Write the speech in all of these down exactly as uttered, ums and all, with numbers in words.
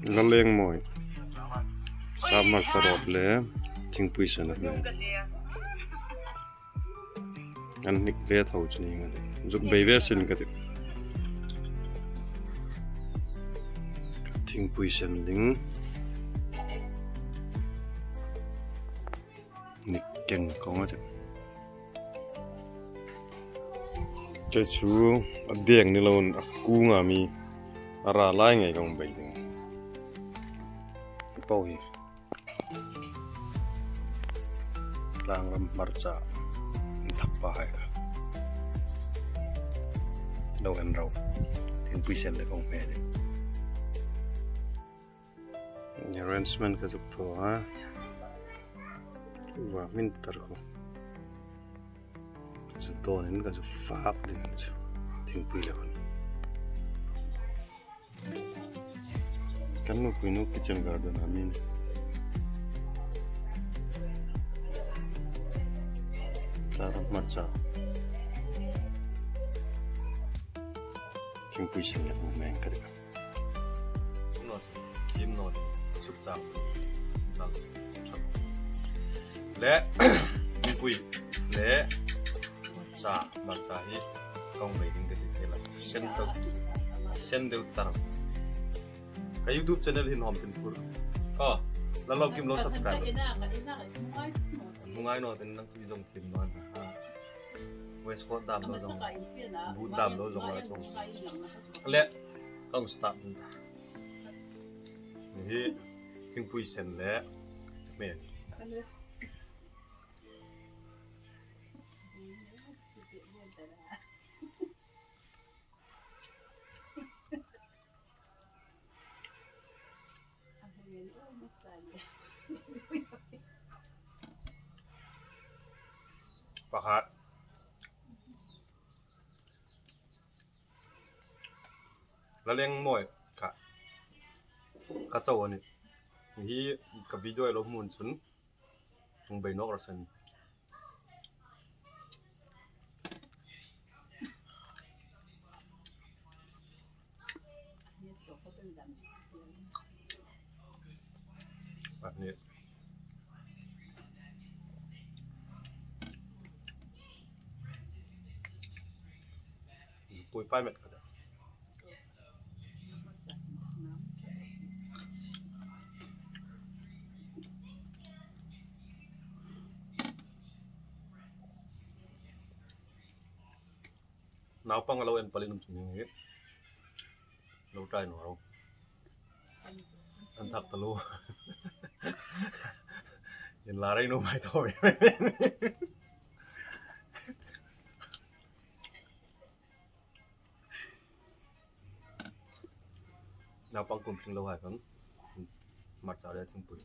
Lalengmawi. Sap hmarcha rawt le thingpui sen a hme. An hnik ve tho chu ni nga. Zuk bei ve sin ka ti. Thingpui sen ding. Hnik keng kawng a ti. Kei chu a deng ni loin a kunga mi a ra lai ngei kawng bei ding. Pau hi. Tlangram hmarcha. Thak pa hai ka. Lo en ro. Thingpui sen le kawng hme ding. Arrangement ka zuk thaw a. Uva hmin tar ko. Ka zu dawnin ka zu fak ding chu. Thingpui le hun. Kan nupui nu kitchen garden a min. Tlangram hmarcha. Thingpui sen le kawng hme ka ti. Thim naw, thim naw, suk chang. Le, thingpui, le, hmarcha, hmarcha hi, kawng bei ding ka ti thei la. Sen deu, sen deu tar. Ka YouTube channel hin hawm tin phur. Oh, la lo kim lo subscribe. Hmu ngai naw tin nang tui zong thim naw. Waistcoat dam lo zong. Boot dam lo zong la zong. Le, kawng start ding ta. Hi, thingpui sen le, hme. Pakhat. Lalengmawi ka, ka chau a nih. Hi ka video a lo hmu chun. Hung bei nawk ra sen. Pahni. Pui fai met ka ta. Naupang a lo en pal in um chu ni hi. Lo try naw ro. An thak ta lo. Inla rei naw mai tho ve. Naupang kum hring lo hai khan. Hmarcha le thingpui.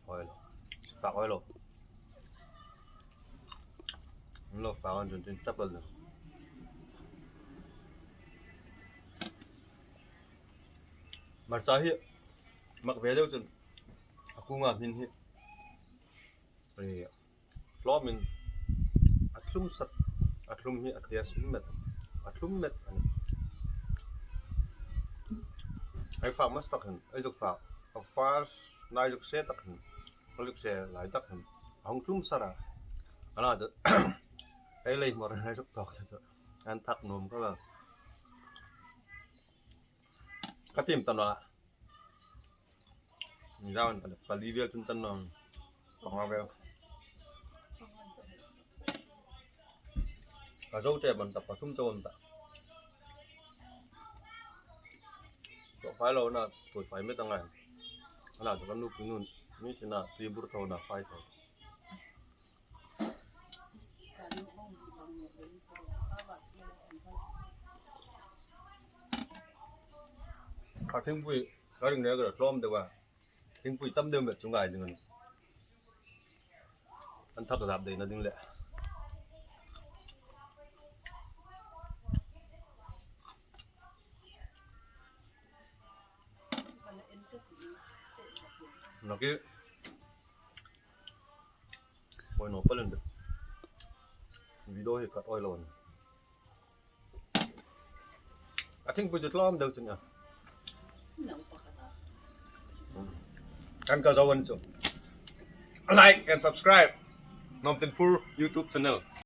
Oi lo. Fak oi lo. Lo fak an chun tin tap lo. Hmarcha hi mak ve deu chun a kunga hmin hi. Tlawmin a thlum sat, a thlum hi a taste um met, a thlum met a nih. Ei fak mas tak hin, ei zuk fak, a fak nai zuk se tak hin, a zuk se lai tak hin, a hung thlum sat a. Ana chu, ei lei hmawr ei zuk tawk chu, an thak nuom ka la. Ka tim ta naw a. Ni zawn ta le, pali vel chun tan naw. Panga vel. Ka zo te ban ta pathum chawm ta. Tawk fai lo na, tui fai met a ngai. Ana chu kan nupui nun, mi tina tui bur tho na fai tho. Ka thingpui, ka ring ne ka tlawm deu a. Thingpui tam deu met chu ngai ding a nih. An thak zap deina ding le. Naki. Oi naw, palin de. Video hi kat oi lo. A thingpui chu tlawm deu chu nia. Nau pakhat a. Kan ka zo an chu. Like and subscribe Hnawmtinphur YouTube channel.